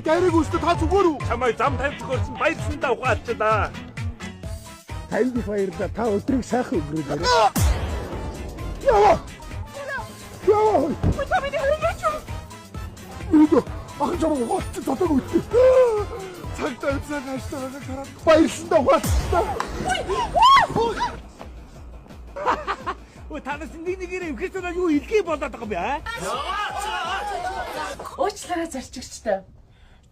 дайраг өстө та зүгээр үү? Чамайг зам тавьж өгсөн баярсандаа ухаалчлаа. Танд их баярлалаа. Та өдрийг сайхан өнгөрөөлөө. Ява! Ява! Та миний хөрөнгөч юм. Мэдээ ах чамайг ухаалцсан зодоог үтээ. Цагтаа юмсан хааштай байгааг хараад баярлсандаа ухаалцсан. Өө танаас нэг нэгээр эмхэр санаа юу илгээ болоод байгаа юм бэ аа? Уучлаарай зорчигчтой.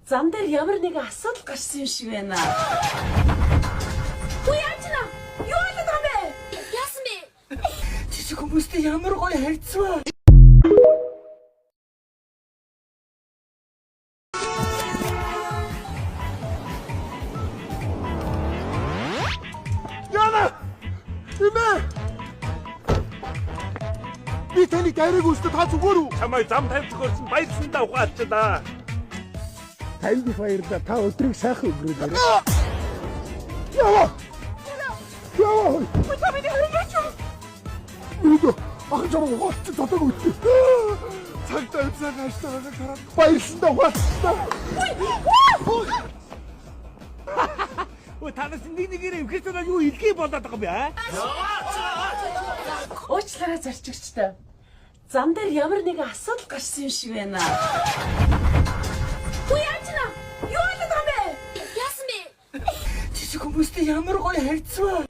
Зам дээр ямар нэгэн асуудал гарсан юм шиг байна. Үгүй яаж нэ? Юу болоод байгаа юм бэ? Яасан бэ? Жижиг хүмүүстэй ямар гоё харьцваа. Яна! Имэ! Би таны дайраг өстө та зүгээр үү? Чамайг зам тавьж өгсөн баярсандаа ухаалчлаа. Танд их баярлалаа. Та өдрийг сайхан өнгөрөөлөө. Ява! Ява! Та миний хөрөнгөч юм. Мэдээ ах чамайг ухаалцсан зодоог үтээ. Цагтаа юмсан хааштай байгааг хараад баярлсандаа ухаалцсан. Өө танаас нэг нэгээр эмхэр санаа юу илгээ болоод байгаа юм бэ аа? Уучлаарай зорчигчтой. Зам дээр ямар нэгэн асуудал гарсан юм шиг байна. Үгүй яаж нэ? Юу болоод байгаа юм бэ? Яасан бэ? Жижиг хүмүүстэй ямар гоё харьцваа.